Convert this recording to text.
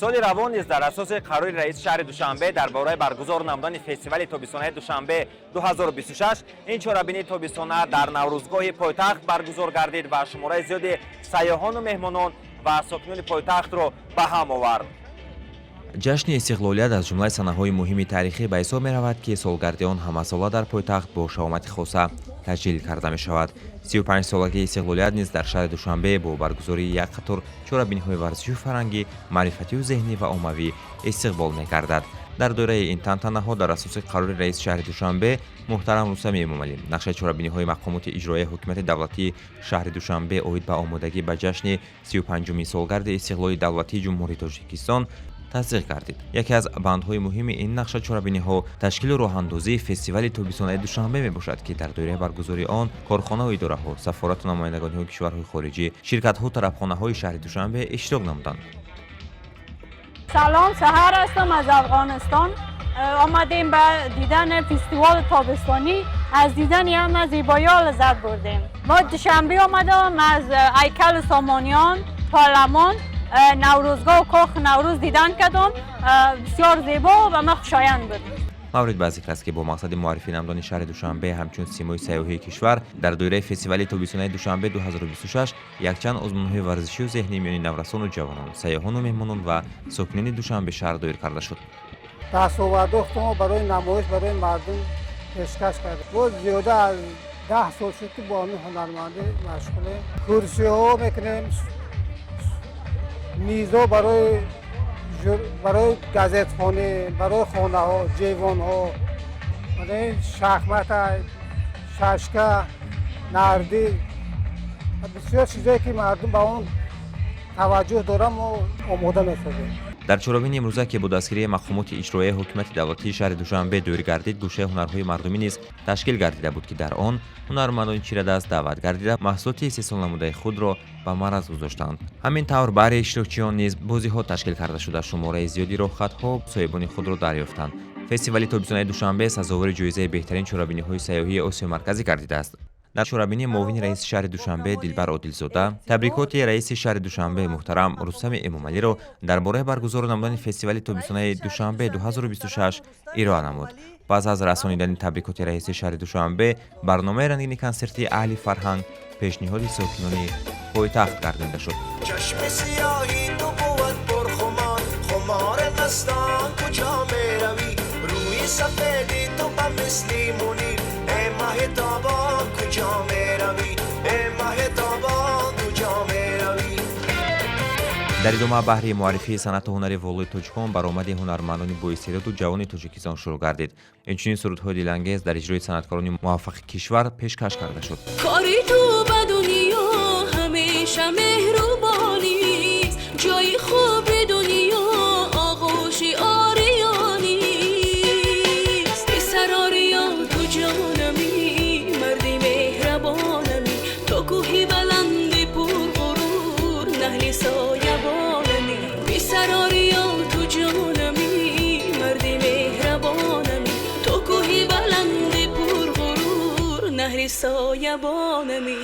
Соли равон низ дар асоси қарори раиси шаҳри Душанбе дар бораи баргузор намудани фестивали тобистонаи Душанбе 2026, ин чорабинии тобистона дар Наврӯзгоҳи пойтахт баргузор гардид ва шумораи зиёди сайёҳону меҳмонон ва сокинони пойтахтро ба ҳам овард. Ҷашни истиқлолият аз ҷумлаи санаҳои муҳими таърихӣ ба ҳисоб меравад, ки солгарди он ҳамасола дар пойтахт бо шаҳомати хоса таҷлил карда мешавад. 35-солагии истиқлолият низ дар шаҳри Душанбе бо баргузории як қатор чорабиниҳои варзишию фарҳангӣ, маърифатию зеҳнӣ ва оммавӣ истиқбол мегардад. Дар доираи ин тантанаҳо, дар асоси қарори раиси шаҳри Душанбе муҳтарам Рустами Эмомалӣ, нақшаи чорабиниҳои мақомоти иҷроияи ҳокимияти давлатии шаҳри Душанбе оид ба омодагӣ ба ҷашни 35-умин солгарди истиқлоли давлатии Ҷумҳурии Тоҷикистон тасдиқ гардид. Яке аз бандҳои муҳими ин нақша чорабиниҳо ташкилу роҳандозии фестивали тобистонаи Душанбе мебошад, ки дар доираи баргузории он корхонаву идораҳо, сафорату намояндагониҳои кишварҳои хориҷӣ, ширкатҳо, тарабхонаҳои шаҳри Душанбе иштирок намуданд. Салом, Саҳар ҳастам аз Афғонистон. Омадем ба дидан фестивал тобистонӣ. Аз дидани ҳама зебоиҳо лаззат бурдем. Мо Душанбе омадам, аз ҳайкали Сомониён, парлумон, Наврӯзгоҳ, Кохи Наврӯз дидан кардам. Бисёр зебо ва ман хушоянд буд. Маврид ба зикр аст, ки бо мақсади муаррифӣ намудани шаҳри Душанбе ҳамчун симои сайёҳии кишвар, дар доираи фестивали тобистонаи Душанбе 2026 якчанд озмунҳои варзишию зеҳнӣ миёни наврасону ҷавонон, сайёҳону меҳмонон ва сокинони Душанбе шаҳр доир карда шуд. Дастовардҳо барои намоиш, барои мардум пешкаш кард. Боз зиёда аз 10 сол шуд, ки бо ҳамин ҳунармандӣ машғулем. Курсиҳо мекунем, мизҳо барои газетхонӣ, барои хонаҳо, ҷевонҳо, шахмата, шашка, нардӣ, бисёр чизое, ки мардум ба он таваҷҷӯҳ дорад, мо омода месозем. Дар чорабини имрӯза, ки бо дастгирии мақомоти иҷроияи ҳокимияти давлатии шаҳри Душанбе доир гардид, гӯшаи ҳунарҳои мардумӣ низ ташкил гардида буд, ки дар он ҳунармандони чирадаст даъват гардида, маҳсулоти истеҳсолнамудаи худро ба маъраз гузоштанд. Ҳамин тавр, баҳри иштирокчиён низ бозиҳо ташкил карда шуда, шумораи зиёди роҳхатҳо соҳибони худро дарёфтанд. Фестивали тобистонаи Душанбе сазовори ҷоизаи беҳтарин чорабиниҳои сайёҳии Осиёи Марказӣ гардидааст. Дар чорабинӣ муовини раиси шаҳри Душанбе Дилбар Одилзода табрикоти раиси шаҳри Душанбе муҳтарам Рустами Эмомалиро дар бораи баргузор намудани фестивали тобистонаи Душанбе 2026 ироа намуд. Пас аз расонидани табрикоти раиси шаҳри Душанбе, барномаи рангини консертии аҳли фарҳанг пешниҳоди сокинони пойтахт гардонида шуд. Чашми сиёҳи ту бувад пурхумор, хумори мастон, куҷо меравӣ? Рӯи сафеди ту ба мисли мунир, э маҳи тобон, куҷо меравӣ? Э маҳи тобон, куҷо меравӣ? Дар идома баҳри муаррифии санъату ҳунари волои тоҷикон баромади ҳунармандони боистеъдоду ҷавони Тоҷикистон шурӯъ гардид. Инчунин сурудҳои дилангез дар иҷрои санъаткорони муваффақи кишвар пешкаш карда шуд. Кори ту ба дунё ҳамеша меҳрубонист, ҷои хуби дунё оғӯши ориёнист. Писар ориё, ту ҷонами, марди меҳрабонами, то кӯҳи баланди пурғурур, наҳли соябонами. Писар ориё, ту ҷонами, марди меҳрабонами, то кӯҳи баланди пурғурур, наҳли соябонами.